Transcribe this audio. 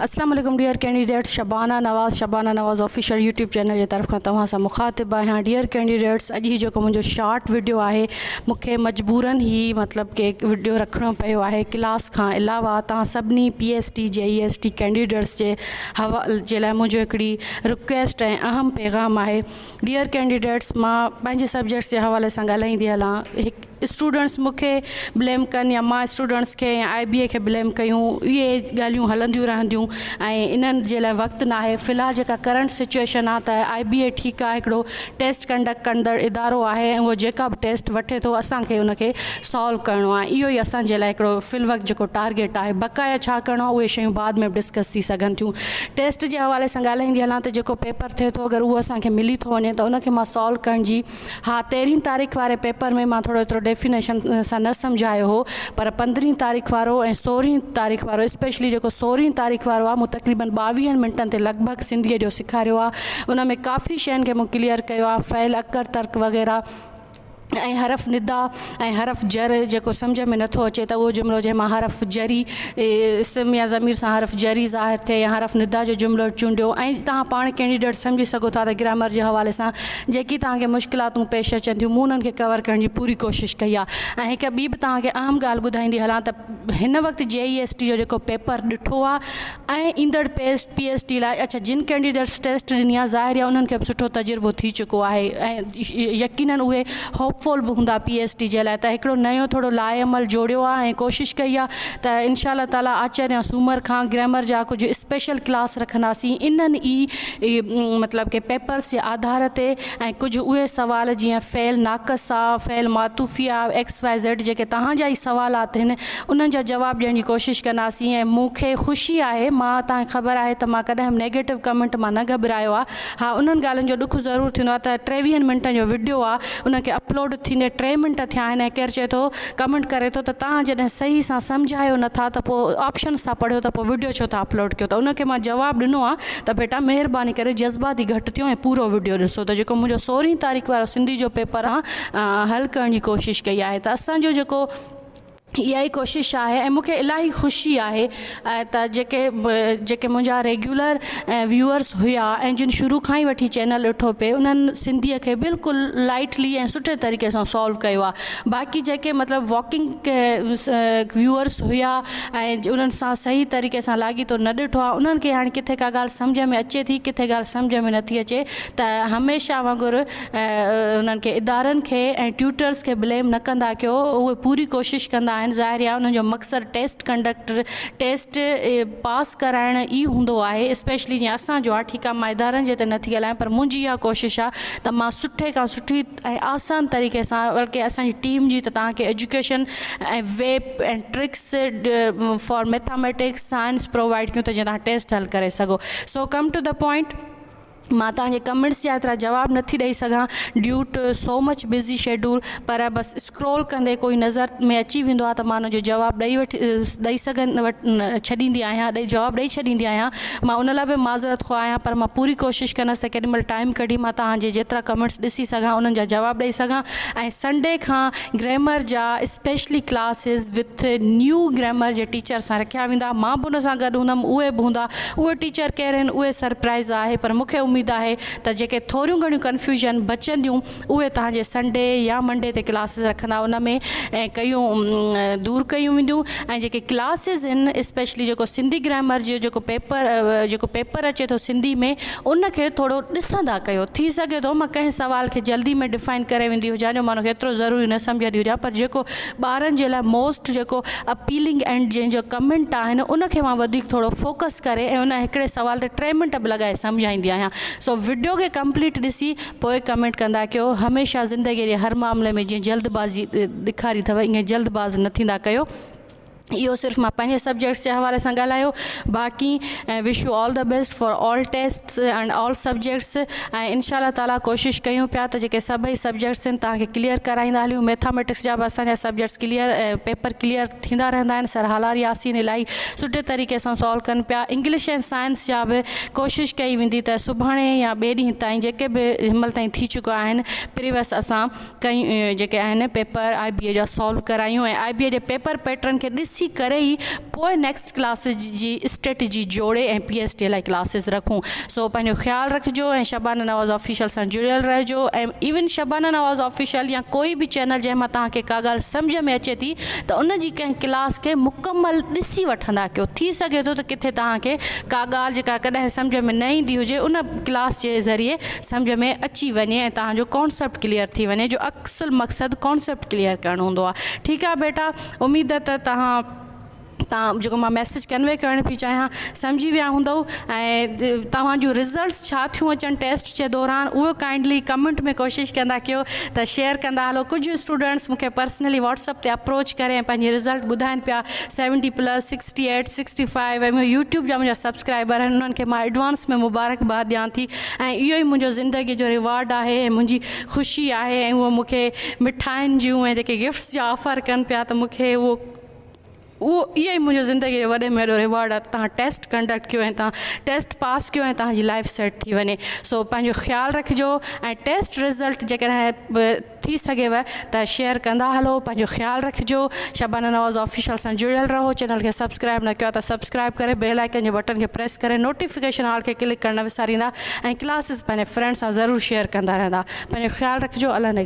اسلام عليڪم dear candidates Shabana Nawaz Shabana Nawaz official YouTube channel جي طرف کان توهان سان مخاطب آهيان ڊيئر ڪينڊيڊيٽس اڄ هي جيڪو منهنجو شارٽ وڊيو آهي مون کي مجبورن هي مطلب ڪي وڊيو رکڻو پيو آهي ڪلاس کان علاوه توهان سڀني P S T J E S T candidates جي حوا جي لاء منهنجو هڪڙي رڪويسٽ ۽ اهم پيغام آهي ڊيئر ڪينڊيڊيٽس مان پنهنجي سبجيڪٽس جي حوالي سان ڳالهائيندي هلان هڪ اسٽوڊنٽس مون کي بليم ڪن يا مان اسٽوڊنٽس کي يا آء بي اي کي بليم ڪيون اهي ڳالهيون هلنديون رهنديون ۽ انهن جي لاء وقت ناهي في الحال جيڪا ڪرنٽ سچوئيشن آهي ته آء بي اي ٺيڪ آهي هڪڙو ٽيسٽ ڪنڊڪٽ ڪندڙ ادارو آهي ۽ اهو جيڪا به ٽيسٽ وٺي ٿو اسان کي ان کي سالو ڪرڻو آهي اهو ئي اسان جي لاء هڪڙو في الوقت جيڪو ٽارگيٽ آهي بقايا ڇا ڪرڻو آهي اهي شيون بعد ۾ به ڊسڪس ٿي سگهن ٿيون ٽيسٽ جي حوالي سان ڳالهائيندي هلان ته جيڪو پيپر ٿئي ٿو اگر اهو اسان کي ملي ٿو وڃي ته ان کي مان سالو ڪرڻ جي ها تيرهين تاريخ واري پيپر ۾ مان ٿورو ايترو ڊيفينيشن سان نه سمجهايو هو پر پندرهين تاريخ وارو ۽ سورهين تاريخ وارو اسپيشلي جيڪو سورهين تاريخ وارو آهي مون تقريبن ٻاويهن منٽن تي لڳ ڀڳ سنڌيء جو سيکاريو آهي ان ۾ ڪافي شين کي مون ڪليئر ڪيو آهي فعل اڪر ترڪ وغيره ۽ حرف ندا ۽ حرف جر جيڪو سمجهه ۾ نٿو اچي ته اهو جملو جنهن مان حرف جري اسم يا ضمير سان حرف جري ظاهر ٿئي يا حرف ندا جو جملو چونڊيو ۽ توهان پاڻ ڪينڊيڊيٽ سمجهي سگهو ٿا ته گرامر جي حوالي سان جيڪي توهان کي مشڪلاتون پيش اچن ٿيون مون انهن کي ڪور ڪرڻ جي پوري ڪوشش ڪئي آهي ۽ هڪ ٻي به توهان کي اهم ڳالهه ٻڌائيندي هلان ته هن وقت جي اي ايس ٽي جو جيڪو پيپر ڏٺو آهي ۽ ايندڙ پيس پي ايس ٽي لاء اڇا جن ڪينڊيڊيٽس ٽيسٽ ڏني آهي ظاهر آهي انهن کي به سٺو تجربو ٿي چڪو آهي ۽ يقينن اهي هوپ فل به هوندا پي ايس ٽي جي لاء ته هڪڙو نيو ٿورو لاء عمل جوڙيو آهي ۽ ڪوشش ڪئي آهي ته انشاء الله تعالي آچر يا سومر کان گرامر جا ڪجهه اسپيشل ڪلاس رکنداسين انهن ئي مطلب ڪي پيپرس جي آڌار تي ۽ ڪجهه اهي سوال جيئن فعل ناقص آ، فعل معطوفي آ، ايڪس وائي زيڊ جيڪي توهان جا ئي سوالات هن انهن جا جواب ڏيڻ جي ڪوشش ڪنداسين ۽ مون کي خوشي آهي مان توهان کي خبر آهي ته مان ڪڏهن به نيگيٽو ڪمينٽ مان نه گهٻرايو آ ها انهن ڳالهين جو ڏک ضرور ٿيندو آ ته ٽيويهن منٽن جو وڊيو آ ان کي اپلوڊ ٿيندي ٽي منٽ ٿيا آهن ۽ ڪير چئي ٿو ڪمينٽ ڪري ٿو ته توهان جڏهن صحيح سان سمجهايو نٿا ته پوء آپشنس ٿا پڙهيو ته پوء وڊيو ڇو ٿا اپلوڊ ڪيو ته ان کي مان جواب ڏنو آ ته بيٽا مهرباني ڪري جذباتي گهٽ ٿيو ۽ پورو وڊيو ڏسو ته جيڪو منهنجو سورهين تاريخ وارو سنڌي جو پيپر حل ڪرڻ جي ڪوشش ڪئي آهي ته اسان جو جيڪو اها ئي ڪوشش آهي ۽ مون کي الاهي خوشي آهي ته جيڪي جيڪي منهنجا ريگيولر ويوئرس هيا ۽ جن شروع کان ئي وٺي چينل ڏٺو پئي انهن سنڌيء کي بلڪل لائيٽلي ۽ سٺي طريقي سان سالو ڪيو آهي باقي جيڪي مطلب واڪنگ ويوئرس هيا ۽ انهن سان صحيح طريقي سان لاڳيتو نه ڏٺو آهي انهن کي هاڻي ڪٿي ڪا ڳالهه سمجهه ۾ اچي ٿي ڪٿي ڳالهه سمجهه ۾ نٿي اچي ته هميشه وانگر انهن کي ادارن کي ۽ ٽيوٽرس کي بليم نه ڪندا ڪيو اهي پوري ڪوشش ڪندا آهن ظاهر آهي انهن جو مقصد ٽيسٽ ڪنڊڪٽ ٽيسٽ پاس ڪرائڻ ئي هوندو آهي اسپيشلي جيئن اسان جو آهي ٺيڪ آهي مان ادارن جي ته نٿي ڳالهايان پر منهنجي اها ڪوشش آهي ته مان سٺي کان سٺي ۽ آسان طريقي سان بلڪه اسان جي ٽيم جي ته توهان کي education ۽ way ۽ tricks for mathematics science provide ڪيون ته جيئن توهان ٽيسٽ حل ڪري سگهو so come to the point مان توهان جي ڪمينٽس جا ايترا جواب نٿي ڏئي سگهان due to so much busy schedule per bus scroll ڪندي ڪوئي نظر ۾ اچي ويندو آهي ته مان ان جو جواب ڏئي وٺ ڏئي سگهن ڇڏيندي آهيان ڏئي جواب ڏئي ڇڏيندي آهيان مان ان لاء به معذرت خواه آهيان پر مان پوري ڪوشش ڪندس ته ڪيڏي مهل ٽائيم ڪڍي مان توهان جي جيترا ڪمينٽس ڏسي سگهان انهن جا جواب ڏئي سگهان ۽ سنڊي کان گرامر جا اسپيشلي ڪلاسز وٿ نيو گرامر جي ٽيچر سان رکيا ويندا مان به ان سان گڏ هوندم اهي به هوندا اهي ٽيچر ڪير آهن اهي سرپرائز آهي پر مون کي اميد آهي ته جيڪي ٿوريون گهڻيون ڪنفيوزن بچنديون اهي توهان جي سنڊي يا منڊي تي ڪلاسز رکندا ان ۾ ۽ ڪيون دور ڪيون وينديون ۽ جيڪي ڪلاسز آهن اسپيشلي جيڪو سنڌي گرامر جو جيڪو پيپر جيڪو پيپر اچي ٿو سنڌي ۾ ان کي ٿورو ڏسندا ڪيو ٿي سگهي ٿو مان ڪنهن سوال کي جلدي ۾ ڊفائن ڪري ويندي هجان جو مان ان کي ايترو ضروري نه سمجهندي هجان پر جيڪو ٻارن جي لاء موسٽ جيڪو اپيلنگ اينڊ جنهن جو ڪمينٽ آهن ان کي مان وڌيڪ ٿورو فوڪس ڪري ۽ ان هڪڙي سوال تي ٽي منٽ به لڳائي سمجهائيندي آهيان سو وڊيو کي ڪمپليٽ ڏسي پوء ڪمينٽ ڪندا ڪيو هميشه زندگي جي هر معاملي ۾ جيئن جلد بازي ڏيکاري اٿو ائين جلد باز نه ٿيندا ڪيو اهو صرف مان پنهنجي سبجيڪٽس جي حوالي سان ڳالهايو باقي wish you all the best for all test and all subjects ۽ انشاء الله تعالي ڪوشش ڪيون پيا ته جيڪي سڀئي سبجيڪٽس آهن توهان کي ڪليئر ڪرائيندا هليون ميٿاميٽڪس جا به اسان جا سبجيڪٽس ڪليئر پيپر ڪليئر ٿيندا رهندا آهن سر هالار ياسين الاهي سٺي طريقي سان سالو ڪن پيا انگلش ۽ سائنس جا به ڪوشش ڪئي ويندي ته سڀاڻي يا ٻئي ڏينهن تائين جيڪي به هن مهل تائين ٿي چڪا آهن پريوس اسان ڪئي جيڪي آهن پيپر I بي اي جا سالو ڪرايون ۽ آء بي اي جي پيپر پيٽرن کي ڏسي. ڏسي ڪري ئي پوء نيڪسٽ ڪلاسز جي اسٽريٽجي جوڙي ۽ پي ايس ٽي لاء ڪلاسز رکون. سو پنهنجو خيال رکجو ۽ شبانه نواز آفيشل سان جڙيل رهجو ۽ ايون شبانه نواز آفيشل يا ڪوئي به چينل جنهن مان توهان کي ڪا ڳالهه سمجهه ۾ اچي ٿي ته ان جي ڪنهن ڪلاس کي مڪمل ڏسي وٺندا ڪيو ٿي سگهي ٿو ته ڪٿي توهان کي ڪا ڳالهه جيڪا ڪڏهن سمجهه ۾ نه ايندي هجي ان ڪلاس جي ذريعي سمجهه ۾ اچي وڃي ۽ توهان جو ڪانسيپٽ ڪليئر ٿي وڃي جو اصل مقصد ڪانسيپٽ ڪليئر ڪرڻ هوندو آهي ٺيڪ آهي بيٽا اميد ته توهان تان جيڪو مان ميسيج ڪنوي ڪرڻ پئي چاهيان سمجهي ويا هوندؤ ۽ توهان جون رزلٽس ڇا ٿيون اچن ٽيسٽ جي دوران اهو ڪائنڊلي ڪمينٽ ۾ ڪوشش ڪندا ڪيو ته شيئر ڪندا هلو ڪجهه اسٽوڊنٽس مونکي پرسنلي واٽس اپ تي اپروچ ڪري ۽ پنهنجي رزلٽ ٻڌائن پيا seventy plus sixty eight 65 ۽ YouTube جا منهنجا سبسڪرائبر آهن انهن کي مان ايڊوانس ۾ مبارڪباد ڏيان ٿي ۽ اهو ئي منهنجو زندگي جو ريوارڊ آهي ۽ منهنجي خوشي آهي ۽ اهو مونکي مٺاين جون ۽ جيڪي گفٽس جا آفر ڪن پيا ته مونکي اهو اهو اهو ئي منهنجو زندگي جو وڏي ۾ وڏو ريوارڊ آهي ته توهان ٽيسٽ ڪنڊڪٽ ڪيو ۽ توهان ٽيسٽ پاس ڪيو ۽ توهان جي لائف سيٽ ٿي وڃي سو پنهنجو خيال رکجو ۽ ٽيسٽ رزلٽ جيڪڏهن به ٿي سگهيو ته شيئر ڪندا هلو پنهنجو خيال رکجو شبانه نواز آفيشل سان جڙيل رهو چينل کي سبسڪرائب نه ڪيو آهي ته سبسڪرائب ڪري بيل آئيڪن جي بٽن کي پريس ڪري نوٽيفڪيشن آل کي ڪلڪ ڪرڻ نه وساريندا ۽ ڪلاسز پنهنجي فرينڊ سان ضرور شيئر ڪندا رهندا پنهنجو خيال رکجو الله نگهبان.